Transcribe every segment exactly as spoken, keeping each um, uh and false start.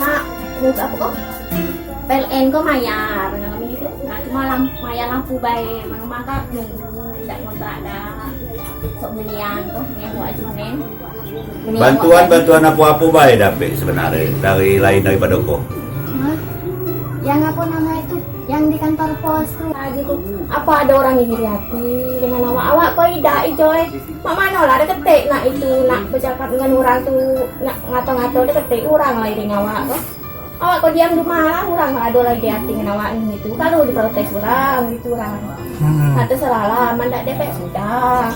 Nak, nunggu apa kok? P L N kok mayar, nah, kami itu. Nah, cuma lam-, mayar lampu bae, mano mangkat nunggu, dak ngontrak dah. Kok belian kok, nyewa aja, men. Bantuan-bantuan apo-apo bae dapek sebenarnyo dari lain daripada ko. Hah? Yang apa nama itu? Yang di kantor pos tu. Aja tu. Apa ada orang iri hati dengan awak? Awak kok idak, Ijoy? Mak mano lah ada ketek nak itu, nak bercakap dengan orang tu, nak ngato-ngato ada ketek orang lah iri dengan awak tu. Awak kau diam rumah lah, orang ado lagi hati ngan awak ni gitu. Kalau diprotes orang gitu orang. Hmm. Nak terserah lah, man dak dapek sudah.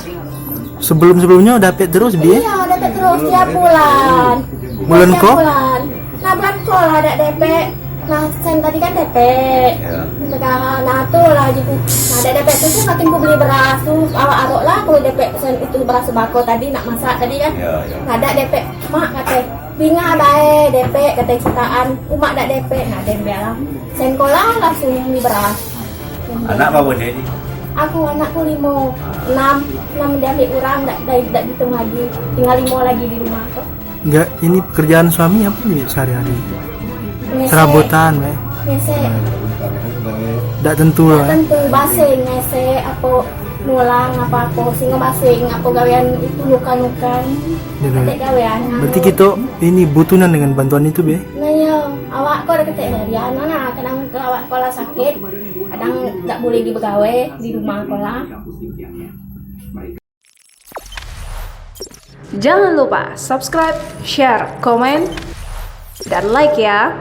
Sebelum-sebelumnyo dapek terus die? Iyo, dapek terus tiap bulan. Bulan tiap ko? Bulan. Nah, bulan ko lah dak dapek. Nah, sen tadi kan dapek. Ya. Nah, tu lah gitu. Nah, dak dapek tu, tu makin ku beli beras tu, awak arok lah kalau dapek sen itu beras sembako tadi nak masak tadi kan. Ya, ya. Nah, dak dapek. Mak kate, "Bingah bae depek," kate citaan. Umak dak depek, nah, dembel lah. Sen kolah langsung beli beras. Anak berapa jadi? Aku anakku limo, enam, enam diambil orang, dak, dak, dak dihitung lagi. Tinggal limo lagi di rumah tu. Enggak, ini pekerjaan suami apa ni sehari-hari? Ngesek. Serabutan, eh. Ngesek. Dak tentu, dak eh. Tentu, baseng, ngesek, apa, mulang, apa-apa, singo baseng, apa gawean itu, nukan-nukan. Iya, iya. Atek gawean. Berarti kita ini butuh nian dengan bantuan itu, Be? Nah, iya, awak ko dak ketek dari anu, nah, kadang ke awak ko lah sakit, kadang dak boleh dibegawe di rumah ko lah. Jangan lupa subscribe, share, komen, dan like ya.